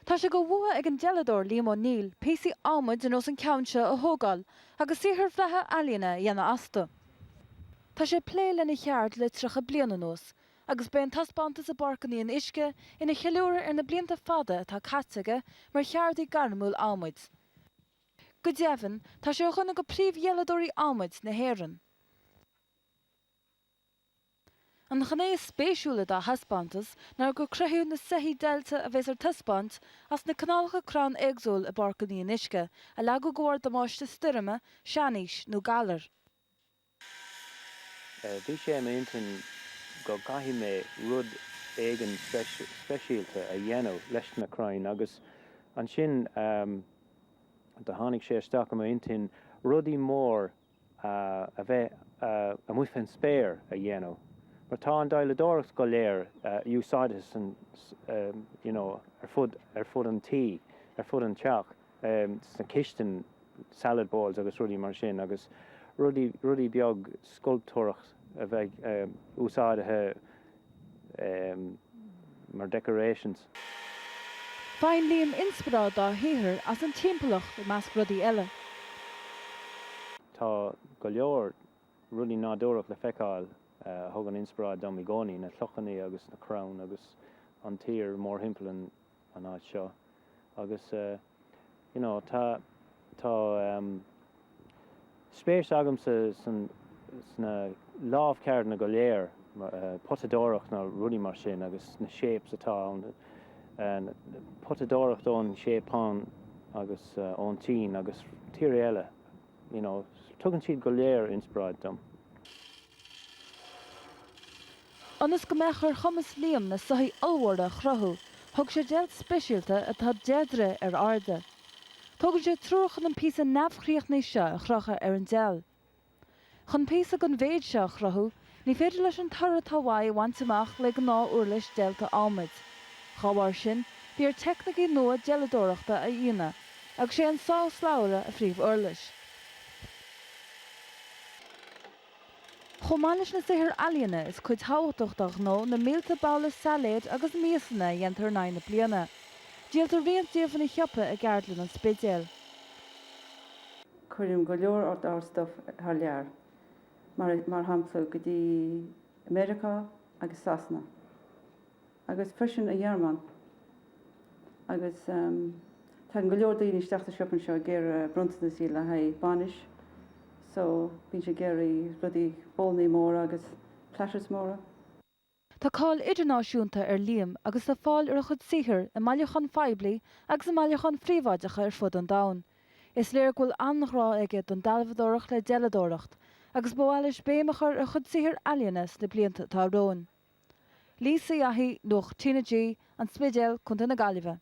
Tá sé de bhua ag an deilleadóir Liam O'Neill píosaí adhmaid ar nós an ceann seo a thógáil agus saothair bhreátha ealaíne a dhéanamh astu. Tá sé ag plé lena cheard le 30 bliain anuas agus beidh an taispeántas i bPáirc an Fhionnuisce ina cheiliúradh ar na blianta fada atá caite aige mar cheardaí gairmiúil adhmaid. Go deimhin, tá sé ar dhuine de príomhdheilleadóirí adhmaid na hÉireann. An ghné is spéisiúla dá thaispeántas ná gur cruthaíodh na soithí deighilte a bheas ar taispeáint as na cineálacha crann éagsúil i bPáirc an Fhionnuisce a leagadh de bharr damáiste stoirme, seanaois nó galair. Bhí sé i m'intinn go gcaithfidh mé rud éigin speisialta a dhéanamh leis na crainn agus ansin do tháinig sé isteach i m'intinn rudaí mór a bheith amuigh fén spéir a dhéanamh mar tá an deilleadóireacht go léir úsáidte san you know ar fud ar fud an tí ar fud an teach sna cistine salad bowls agus rudaí mar sin agus rudaí rudaí beag sculptúrach a bheidh úsáidthe mar decorations. Faigheann Liam inspioráid dá shaothar as an timpeallacht i measc rudaí eile. Tá go leor rudaí nádúrach le feiceáil a thugann inspioráid dom i gcónaí, na clochannaí agus na crainn agus an tír mórthimpeall an an áit seo agus you know tá tá spéis agamsa san sna lámhcheardanna go léir, potadóireacht nó rudaí mar sin agus na shapes atá ann, potadóireacht ón Seapáin agus ón tSín agus tíortha eile. You know, tugann siad go léir inspioráid dom. Ionas go mbeadh ar chumas Liam na soithí ollmhóra a chruthú, thóg sé deilt speisialta atá 10 dtroigh ar airde. Tógann sé triúr chun an píosa neamhchríochnaithe seo a chrochadh ar an deil. Chun píosa den mhéid seo a chruthú, ní féidir leis an toradh atá uaidh a bhaint amach le gnáth-uirlis deillte adhmaid. Dá bharr sin, bhí air teicnící nua deilleadóireachta a fhionnadh, agus sé an sá slabhra a phríomh-uirlis. Chomh maith leis na saothair ealaíne, is cuid thábhachtach dá ghnó na mílte babhla sailéid agus miasanna a dhéantar in aghaidh na bliana. Díoltar roinnt díobh ina shiopa i gceardlann an Spidéil. Cuirim go leor dár stuif thar lear, mar mar shampla go dtí Meiriceá agus Sasana, agus freisin an Ghearmáin. Agus tagann go leor daoine isteach sa siopa anseo ag iarraidh bronntanasí le haghaidh bainis, so bíonn siad ag iarraidh rudaí, bowlannaí móra agus platters móra. Tá cáil idirnáisiúnta ar Liam agus tá fáil ar a chuid saothair i mbailiúcháin phoiblí agus i mbailiúcháin phríobháideacha ar fud an domhain. Is léir go bhfuil an-ghrá aige don dealbhadóireacht le deileadóireacht agus ba mhaith leis béim a chur ar a chuid saothair ealaíne sna blianta atá romhainn. Lisa Uí Fhathaigh, Nuacht TnaG, An Spidéal, Co. na Gaillimhe.